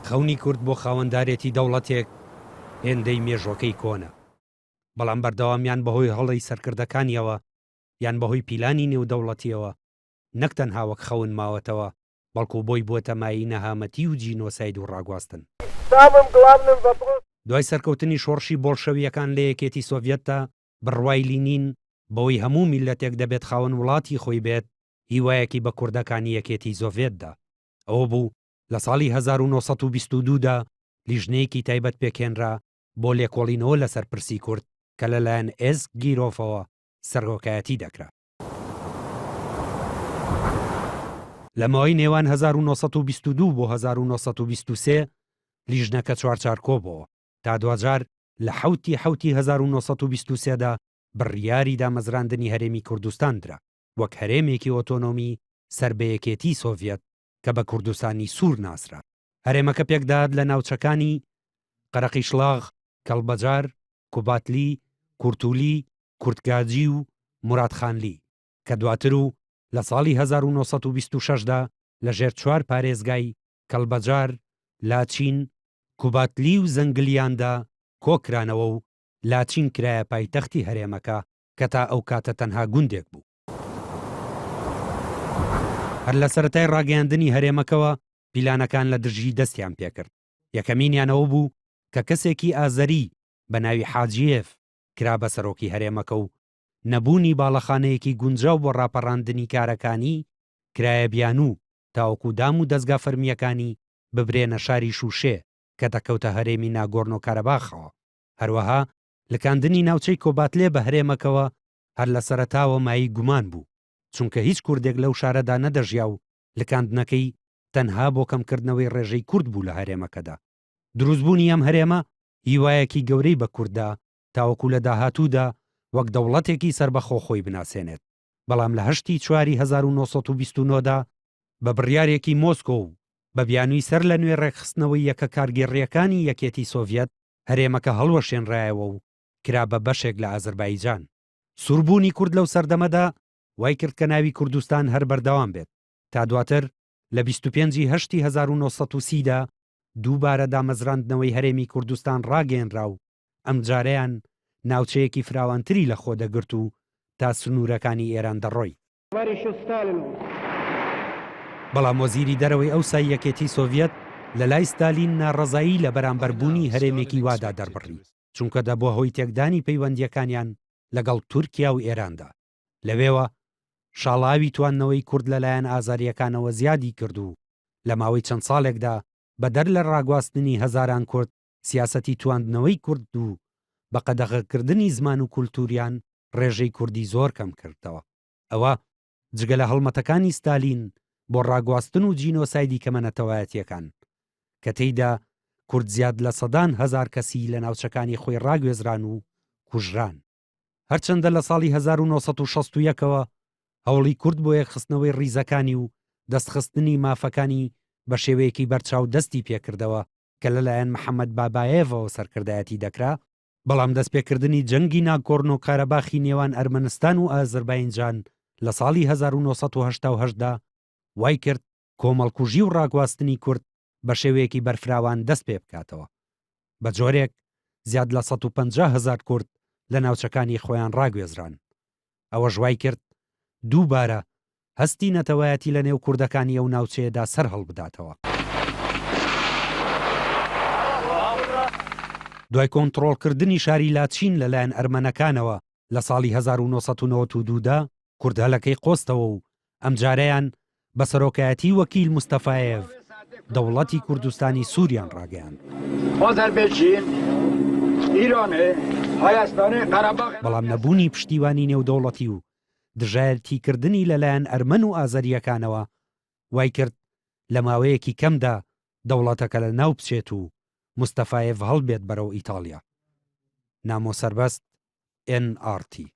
خەونی کورد بۆ خاوەندارێتی دەوڵەتێک هێندەی مێژوەکەی کۆنە، بەڵام بەردەوام یان بەهۆی هەڵەی سەرکردەکانیەوە یان بەهۆی پیلانی نێودەوڵەتیەوە نەک تەنها وەک خەون ماوەتەوە بەڵکو بۆی بوەتە مایەی نەهامەتی و جینۆساید و ڕاگواستن. دوای سەرکەوتنی شۆڕشی بۆڵشەوییەکان لە یەکێتی سۆڤیەتدا، بڕوای لینین بەوەی هەموو میللەتێک دەبێت خاوەن وڵاتی خۆی بێت، هیوایەکی بە کوردەکانی یەکێتی سۆڤیەت دا. ئەوە بوو لە ساڵی 1922 دا لیژنەیەکی تایبەت پێکهێنرا بۆ لێکۆڵینەوە لەسەر پرسی کورد کە لەلایەن ئێس گیرۆفەوە سەرۆکایەتی دەکرا. لە ماوەی نێوان 1922 بۆ 1923 لیژنەکە چوارچار کۆبۆوە تا دواجار لە حەوتی حەوتی 1923 دا بڕیاری دامەزراندنی هەرێمی کوردستان درا وەک هەرێمێکی ئۆتۆنۆمی سەر بە یەکێتیی سۆڤیەت کە بە کوردستانی سوور ناسرا. هەرێمەکە پێکدەهات لە ناوچەکانی، قەرەقیشڵاغ، کەڵبەجار، کوباتلی، کورتولی، کورتگاجی و مورادخانلی، کە دواتر و لە ساڵی 1926 دا لە ژێر چوار پارێزگای کەڵبەجار، لاچین، کوباتلی و زەنگلیاندا کۆکرانەوە و لاچین کرایە پایتەختی هەرێمەکە کە تا ئەو کاتە تەنها گوندێک بوو. هەر لە سەرەتای ڕاگەیاندنی هەرێمەکەوە پیلانەکان لە دژی دەستیان پێکرد. یەکەمینیان ئەوە بوو کە کەسێکی ئازەری بە ناوی حاجیێف کرا بە سەرۆکی هەرێمەکە و نەبوونی باڵەخانەیەکی گونجاو بۆ ڕاپەڕاندنی کارەکانی کرایە بیانوو تاوەکو دام و دەزگا فەرمییەکانی ببرێنە شاری شوشێ کە دەکەوتە هەرێمی ناگۆرنۆ کارەباخەوە. هەروەها لکاندنی ناوچەی کۆباتلێ بە هەرێمەکەوە هەر لە سەرەتاوە مایەی گومان بوو، چونکە هیچ کوردێک لەو شارەدا نەدەژیا و لکاندنەکەی تەنها بۆ کەمکردنەوەی ڕێژەی کورد بوو لە هەرێمەکەدا. دروستبوونی ئەم هەرێمە هیوایەکی گەورەی بە کورد دا تاوەکو لە داهاتوودا وەک دەوڵەتێکی سەربەخۆ خۆی بناسێنێت، بەڵام لە هەشتی چواری 1929 دا بە بڕیارێکی مۆسکۆ و بە بیانووی سەر لە نوێ ڕێکخستنەوەی یەکە کارگێڕییەکانی یەکێتی سۆڤیەت هەرێمەکە هەڵوەشێنرایەوە و کرا بە بەشێک لە ئازەربایجان. سووربوونی کورد لەو سەردەمەدا وای کرد کە ناوی کوردستان هەر بەردەوام بێت تا دواتر لە 25 ی هەشتی 1930 دا دووبارە دامەزراندنەوەی هەرێمی کوردستان ڕاگەیەنرا و ئەمجارەیان ناوچەیەکی فراوانتری لە خۆ دەگرت و تا سنوورەکانی ئێران دەڕۆی. بەڵام وەزیری دەرەوەی ئەوسای یەکێتی سۆڤیەت لە لای ستالین ناڕەزایی لە بەرامبەر بوونی هەرێمێکی وادا دەربڕی، چونکە دەبووە هۆی تێکدانی پەیوەندییەکانیان لەگەڵ تورکیا و ئێراندا. لەوێوە شاڵاوی تواندنەوەی کورد لەلایەن ئازەرییەکانەوە زیادی کرد و لە ماوەی چەند ساڵێکدا بەدەر لە ڕاگواستنی هەزاران کورد سیاسەتی تواندنەوەی کورد و بە قەدەغەکردنی زمان و کولتووریان ڕێژەی کوردی زۆر کەم کردەوە. ئەوە جگە لە هەڵمەتەکانی ستالین بۆ ڕاگواستن و جینۆسایدی کەمە نەتەوایەتییەکان، کە تێیدا کورد زیاد لە سەدان هەزار کەسی لە ناوچەکانی خۆی ڕاگوێزران و کوژران. هەرچەندە لە ساڵی 1961 ەوە هەوڵی کورد بۆ یەکخستنەوەی ڕیزەکانی و دەستخستنی مافەکانی بە شێوەیەکی بەرچاو دەستی پێکردەوە کە لەلایەن محەمەد بابایێڤەوە سەرکردایەتی دەکرا، بەڵام دەستپێکردنی جەنگی ناگۆرنۆ کارەباخی نێوان ئەرمەنستان و ئازەرباینجان لە ساڵی 1988 دا وای کرد کۆمەڵکوژی و ڕاگواستنی کورد بە شێوەیەکی بەرفراوان دەست پێ بکاتەوە بە جۆرێک زیاد لە 150 هەزار کورد لە ناوچەکانی خۆیان ڕاگوێزران ئەوەش وای کرد دووبارە هەستی نەتەوایەتی لە نێو کوردەکانی ئەو ناوچەیەدا سەر هەڵبداتەوە. دوای کۆنتڕۆڵکردنی شاری لاچین لەلایەن ئەرمەنەکانەوە لە ساڵی 1992 دا، کورد هەلەکەی قۆستەوە و ئەمجارەیان بە سەرۆکایەتی وەکیل مستەفایێڤ دەوڵەتی کوردستانی سووریان ڕاگەیاند. بەڵام نەبوونی پشتیوانی نێودەوڵەتی و دژایەتیکردنی لەلایەن ئەرمەن و ئازەرییەکانەوە وایکرد لە ماوەیەکی کەمدا دەوڵەتەکە لەناو بچێت و مستەفایێڤ هەڵبێت بەرەو ئیتاڵیا. نامۆ سەربەست، ئێن ئاڕ تی.